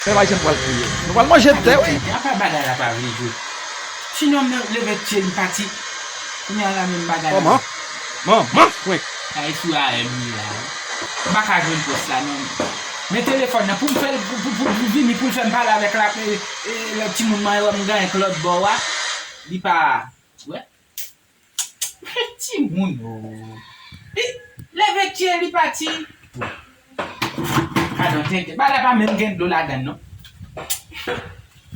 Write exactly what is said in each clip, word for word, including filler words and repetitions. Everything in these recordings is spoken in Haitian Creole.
Pèp Ayisyen pral kriye. Nou pral manje tè, wi. Apa bagay la pa vle jwe. Ti nonm nan leve pye li pati. Kounye a la menm bagay la. Kòman? Manman frenk. Ay sou A M li la. M pa ka jwenn pòs la non. Men telefòn nan pou m fè l, pou, pou, pou, pou vini pou l fè m pale avèk la, e, e, lòt timoun manyen wè m gen ak lòt bò a. Li pa, wè. Timoun o. Li leve pye li pati. Gadon tenten. Bagay pa menm gen dlo ladan non.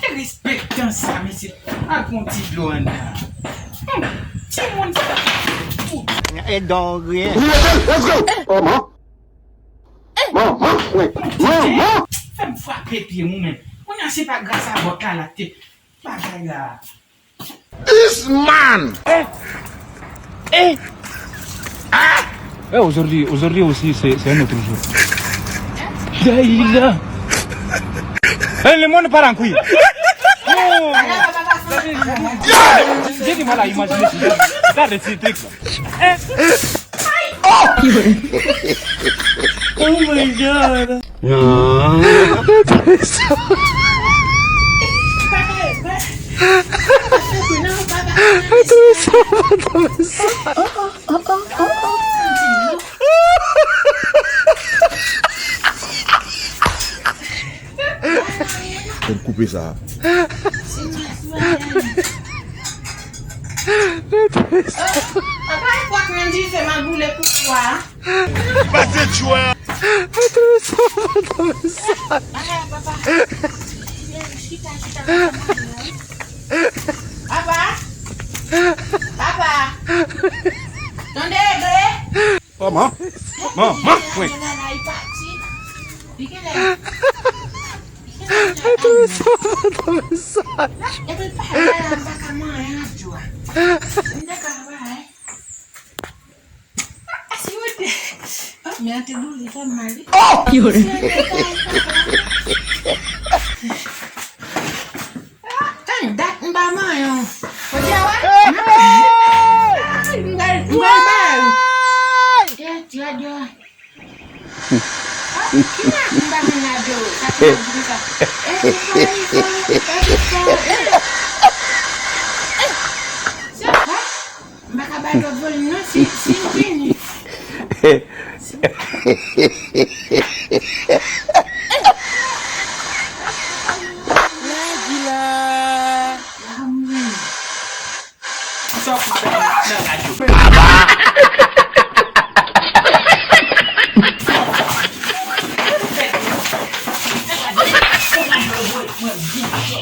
Derespektan sa mesye. Al pran ti dlo anndan. Hmm. Timoun sa. E don griyen. Let's go. Manman. Manman. Manman. Fè m frape pye m ou menm. Kounye a se pa gras a bòt la l ap te bagay la. This man! Eh! Eh! Ah! Eh, aujourd'hui, aujourd'hui aussi, c'est, c'est un autre jour. Daïla! Eh, le monde part en couille. Oh! J'ai du mal à imaginer ce genre. Regarde ces trucs-là. Eh! Oh my God! Fè m koupe sa. Apa e pòt nan dife m al boule pou fwa. Pase tchwa. Papa. Papa. Tande regle. Manman. Manman. Wi. Epi pa la m pa ka manyen radyo a. M te ka bay. Tann dat m pa manyen. Kote a wè? M pral bay. Ti radyo a. Ki nan m pa konn la dlo sa ki nan di sa. E se pa li, se pa li, se pa li. Se pa. M pa ka bay lòt volim non, si, si m fini. Nagila. Sa w fout fè nan radyo. Mwen vin chè.